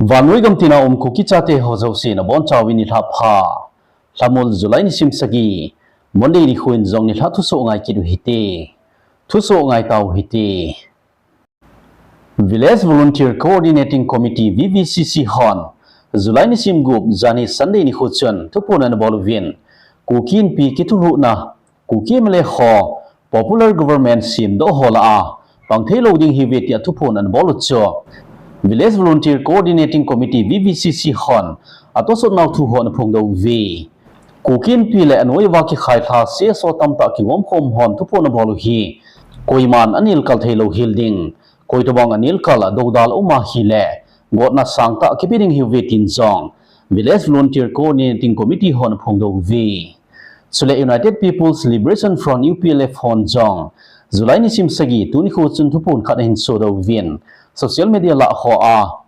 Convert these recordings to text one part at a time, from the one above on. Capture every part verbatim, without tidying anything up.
Vannoi gam tina um Kuki chate ho jouse nabonchauvin nilhah pha. Lhamul July nisim sagi, Monday nikho in jong nilhah thusoh ngai kit u hite. Thusoh ngai tau hite. Village Volunteer Coordinating Committee, V V C C hon July nisim gup, janhi Sunday nikho chun thuphon anabol uvin, Kuki Inpi kithulhuhna, Kuki M L A ho, popular government semdoh ho lah a pang theilou ding ahiuve tia thuphon anabol u chu Village Volunteer Coordinating Committee, V V C C hon atosot nau thu ho anaphongdoh uve. Kuki Inpi le anoi uva kikhailha C S O tamtah kigomkhom hon thuphon abol u hi koiman anelkal theilou hel ding, koitobang anelkal a doudal aum ahile gotna sangtah kipe ding ahiuve tin jong Village Volunteer Coordinating Committee hon aphongdoh uve. Chule United People's Liberation Front, U P L F hon jong July nisim sagi, tuni nikho chun thuphon khat ahin sodoh uvin, social media lah hoa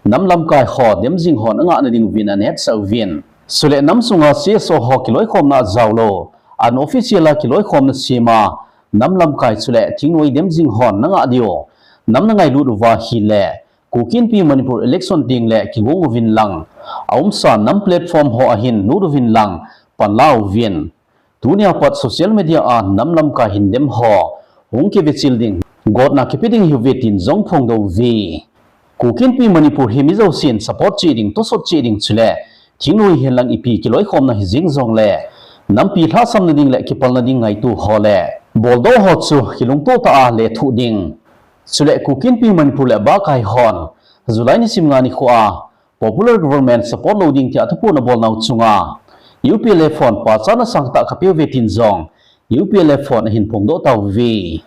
nam lamkai ho demjing hon angah nading uvin anahetsah uvin. Chule nam sunga C S O ho kiloikhomna ajaolou, unofficial a kiloikhomna sema nam lamkai chule thingnoi demjing hon nangah diu, nam nangailut uva ahile Kuki Inpi Manipur election tengle kigong uvin lang, aumsa nam platform ho ahin lut uvin lang, panla uvin. Tunia pat social media a nam lamkai hin dem ho hung kivichil ding, gotna kipe ding ahiuve tin jong aphongdoh uve. Kuki Inpi Manipur hi mi jousen support cheh ding, tosot cheh ding chule thingnoi hen lang ipi kiloikhomna hijing jongle nampi lhahsamna ding le kipalna ding ngaito ho le boldoh ho chu kilungto tah a lethuh ding. Chule Kuki Inpi Manipur le abahkai hon July nisim nga nikho a popular government support lou ding tia thuphon abolnau chunga U P L F hon pachatna sangtah kapeuve tin jong U P L F hon ahin phongdoh tauve.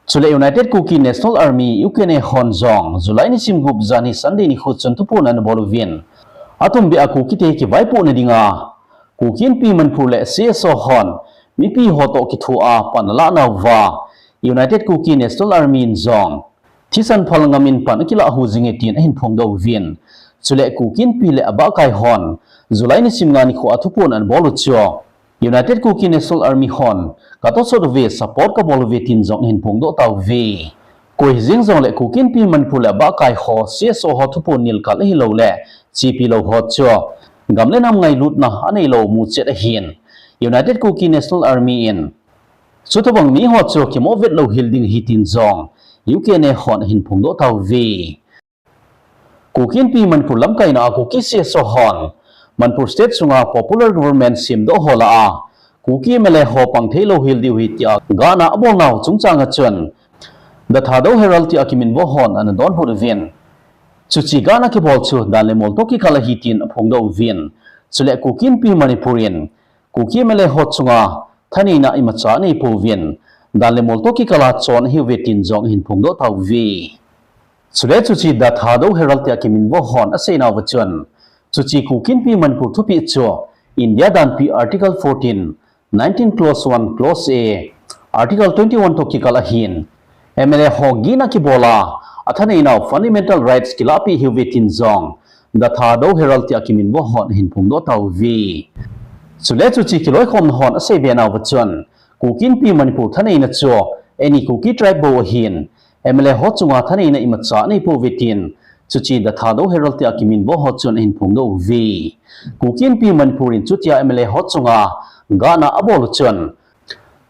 Chule United Kuki National Army, U K N A hon jong July nisim gup, janhi Sunday nikho chun thuphon anabol uvin, atumbeh a Kukite kivaipohna dinga Kuki Inpi Manipur le C S O hon mipi ho toh kithoa pan alahnauva United Kuki National Army in jong thisan phal ngamin pan akilah hu jinge tin ahin phongdoh uvin. Chule Kuki Inpi le abahkai hon July nisim nga nikho a thuphon anabol u chu United Kuki National Army hon katosot uve, support kabol uve tin jong ahin phongdoh tauve. Koi hijing jongle Kuki Inpi Manipur le abahkai ho, C S O ho thuphon nelkal ahilouleh chepi lou ho chu gam le nam ngailutna aneilou muchet ahin, United Kuki National Army in chutobang mi ho chu kimohvet louhel ding ahi tin jong U K N A hon ahin phongdoh tauve. Kuki Inpi Manipur lamkaina a Kuki C S O hon Manipur State sunga popular government semdoh ho lah a Kuki M L A ho pang thei louhel diu ahi tia gahna abolnau chungchang a chun The Thadou Herald tia kiminvo hon anadonbut uvin, chuche gahna kibol chu dan le mol toh kikal ahi tin aphongdoh uvin, chule Kuki Inpi Manipur in Kuki M L A ho chunga thaneina imacha aneipouvin, dan le mol toh kikal a chon ahiuve tin jong ahin phongdoh tauve. Chule chuche The Thadou Herald tia kiminvo hon aseinauva chun, chuche Kuki Inpi Manipur thupeh chu India danpi Article fourteen, nineteen clause one, clause A, Article twenty-one toh kikal ahin, M L A ho gihna kibol a athaneinau fundamental rights kilahpeh ahiuve tin jong The Thadou Herald tia kiminvo hon ahin phongdoh tauve. Chule chuche kiloikhomna hon aseibenauva chun, Kuki Inpi Manipur thaneina chu any Kuki tribe bou ahin, M L A ho chunga thaneina imacha aneipouve tin chuche The Thadou Herald tia kiminvo ho chun ahin phongdoh uve. Kuki Inpi Manipur in chutia M L A ho chunga gahna abol u chun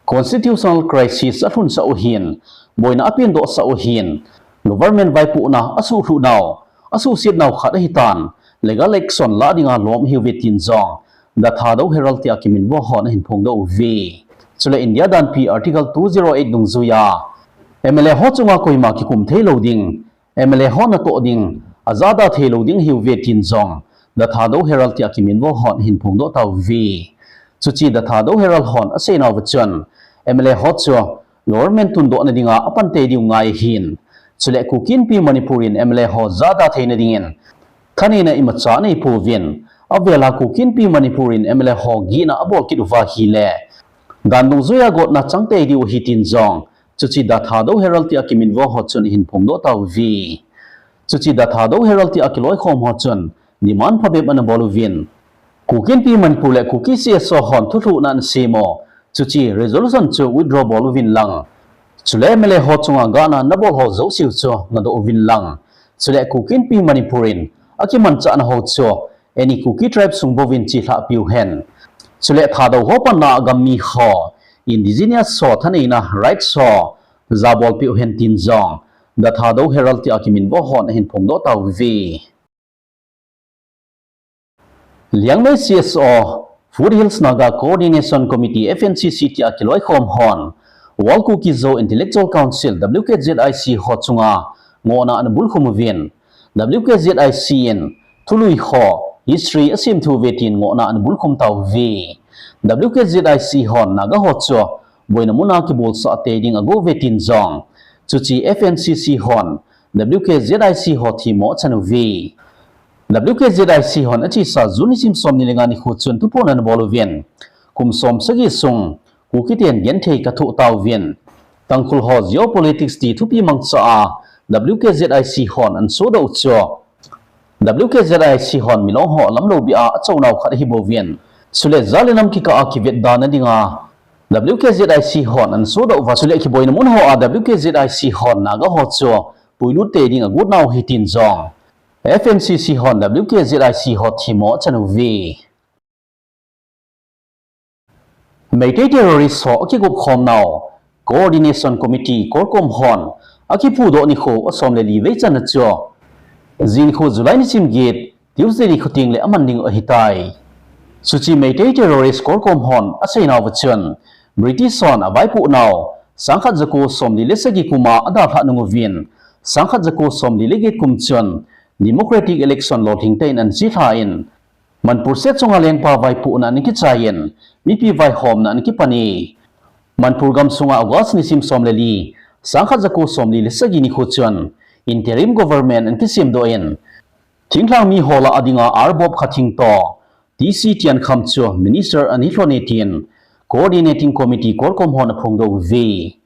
constitutional crisis alhunsah u ahin, boina apendohsah u ahin, government vaipohna asuhlhuhnau, asuhsetnau khat ahitan, legal action lah dinga lom ahiuve tin jong The Thadou Herald tia kiminvo hon ahin phongdoh uve. Chule India danpi Article two zero eight dungjuia M L A ho chunga koima kikum theilou ding, M L A ho natoh ding, ajahda theilou ding ahiuve tin jong The Thadou Herald tia kiminvo hon ahin phongdoh tauve. Chuche The Thadou Herald hon aseinauva chun, M L A ho chu government tundohna dinga apan tei diu ngai ahin, chule Kuki Inpi Manipur in M L A ho jahda theina dingin thaneina imacha aneipouvin, avela Kuki Inpi Manipur in M L A ho gihna abol kit uva ahile dan dungjuia gotna chang tei diu ahi tin jong chuche The Thadou Herald tia kiminvo ho chun ahin phongdoh tauve. Chuche The Thadou Herald tia kiloikhom ho chun demand phabep anabol uvin, Kuki Inpi Manipur le Kuki C S O hon thulhuhna anasem u, chuche resolution chu withdraw bol uvin lang, chule M L A ho chunga gahna nabol ho jouseu chu ngadoh uvin lang, chule Kuki Inpi Manipur in akimanchahna ho chu any Kuki tribe sung bouvin chelhah piu hen. Chule Thadou ho panna a gam mi ho, indigenous ho thaneina rights ho jabol piu hen tin jong The Thadou Herald tia kiminvo hon ahin phongdoh tauve. Liangmai C S O, Foothills Naga Coordination Committee, F N C C tia kiloikhom hon World Kuki Zo Intellectual Council, W K Z I C ho chunga ngohna ana bulkhum uvin. W K Z I C in thului ho history asemthu uve tin ngohna ana bulkhum tauve. W K Z I C hon Naga ho chu boina muna kibolsah tei ding ago uve tin jong, chuche F N C C hon W K Z I C ho themmo achan uve. W K Z I C hon achesa June nisim somni le nga nikho chun thuphon ana bol uvin, kum som sagi sung Kuki ten genthei kathoh tauvin, Tangkhul ho geopolitics ti thupi mangcha a W K Z I C hon ana sodoh u chu W K Z I C hon Milong ho lamlou bia achounau khat ahi bouvin. Chule jat le nam kikah a kivetda na dinga W K Z I C hon ana sodoh uva, chule kiboina mun ho a W K Z I C hon Naga ho chu puilut tei ding agot nau ahi tin jong F N C C hon W K Z I C ho themmo achan uve. Meitei terrorist ho akigop khom nau Coordination Committee, CORCOM hon akiphudoh nikho asom le li vei channa chu jing nikho July nisim get Tuesday nikho tengle aman ding ahitai. Chuche Meitei terrorist CORCOM hon aseinau va chun, British hon avaipoh nau sangkhat jako somli le sagi kum a adalhah nung uvin, sangkhat jako somli le get kum chun democratic election lolhing tah in ana chelha in, Manipur State chunga lengpa vaipohna ana kichai in, mipi vaihomna ana kipan e. Manipur gamsunga August nisim som le li, sangkhat jako somli le sagi nikho chun interim government ana kisemdoh in, thinglhang mi ho lah a dinga R BOB Khathing toh T C Tiankham chu minister ana hilhon e tin Coordinating Committee, CORCOM hon aphongdoh uve.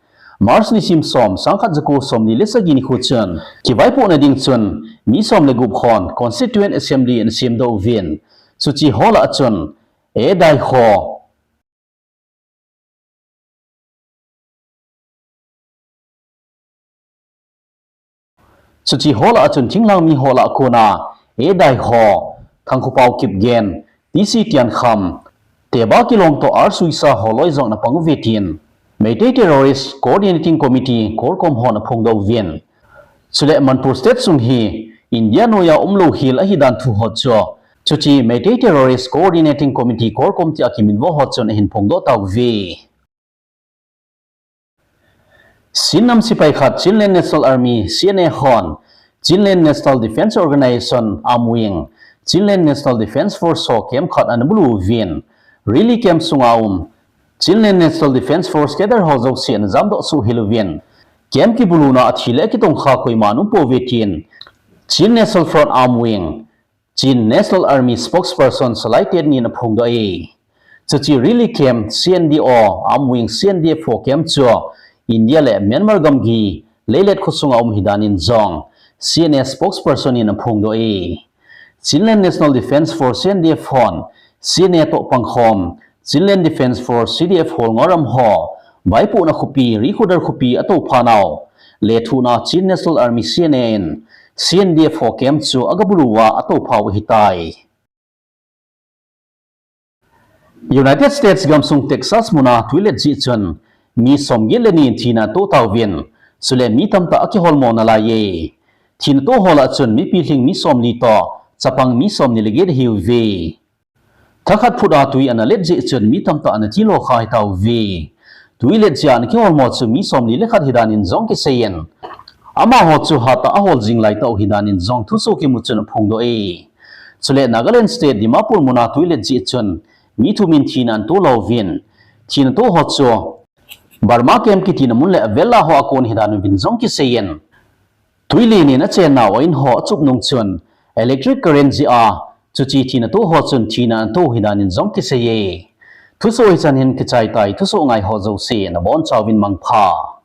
March nisim som, sangkhat jako somli le sagi nikho chun kivaipohna ding chun mi som le gup hon Constituent Assembly ana semdoh uvin, chuche ho lah a chun Edai ho, chuche ho lah a chun thinglhang mi ho lah a kona Edai ho, Thangkhopao Kipgen, T C Tiankham, Teba Kilong toh R Suisa ho loi jong ana pang uve tin Meitei Terrorist Coordinating Committee, CORCOM hon aphongdoh uvin. Chule Manipur State sung hi India noiya umlou hel ahidan thu ho chu, chuche Meitei Terrorist Coordinating Committee, CORCOM tia kiminvo ho chun ahin phongdoh tauve. Chin nam sepai khat Chinland National Army, C N A hon Chinland National Defence Organisation, arm wing, Chinland National Defence Force ho camp khat ana bulu uvin, Rili camp sunga um Chinland National Defence Force cadre ho jouse ana jamdoh suhhel uvin, camp kibuluna a thi le kitongkha koima ana um pouve tin Chin National Front, arm wing, Chin National Army spokesperson Salai Thet Nyin aphongdoh e. Chuche Rili camp, C N D O, arm wing, C N D F ho camp chu India le Myanmar gamgi Leilet khosunga um ahidan in jong C N A spokesperson in aphongdoh e. Chinland National Defence Force, C N D F hon C N A toh pangkhom Chinland Defence Force, C D F holngol ram ho vaipohna khopi, Rikudar khopi atoupha nau lethuhna Chin National Army, C N A in C N D F ho camp chu agabulu uva atoupha u ahitai. United States gamsung Texas muna twi let jeh chun mi somget le ni in thina ato tauvin, chule mi tamtah akiholmo nalai e. Thina to ho lah a chun mipi lhing mi somli toh chapang mi somni le get ahiuve. Thakhat phut a twi ana let jeh chun mi tamtah ana thilo kha ahitauve. Twi let jeh a ana kiholmo chu mi somli le khat ahidan in jong kiseiyin, amaho chu hatah a ahol jing laitah u ahidan in jong thusoh kimu chun aphongdoh e. Chule Nagaland State Dimapur muna twi let jeh chun mi thum in thina ana tolouvin, thina to ho chu Burma camp kitina mun le avel a ho akon ahidan uvin jong kiseiyin, twi len in achennau a in ho achup nung chun electric current jeh a chuche thina to ho chun thina ana to u ahidan in jong kiseiye. Thusoh hichan hin kichai tai, thusoh ngai ho jouse nabonchauvin mangpha.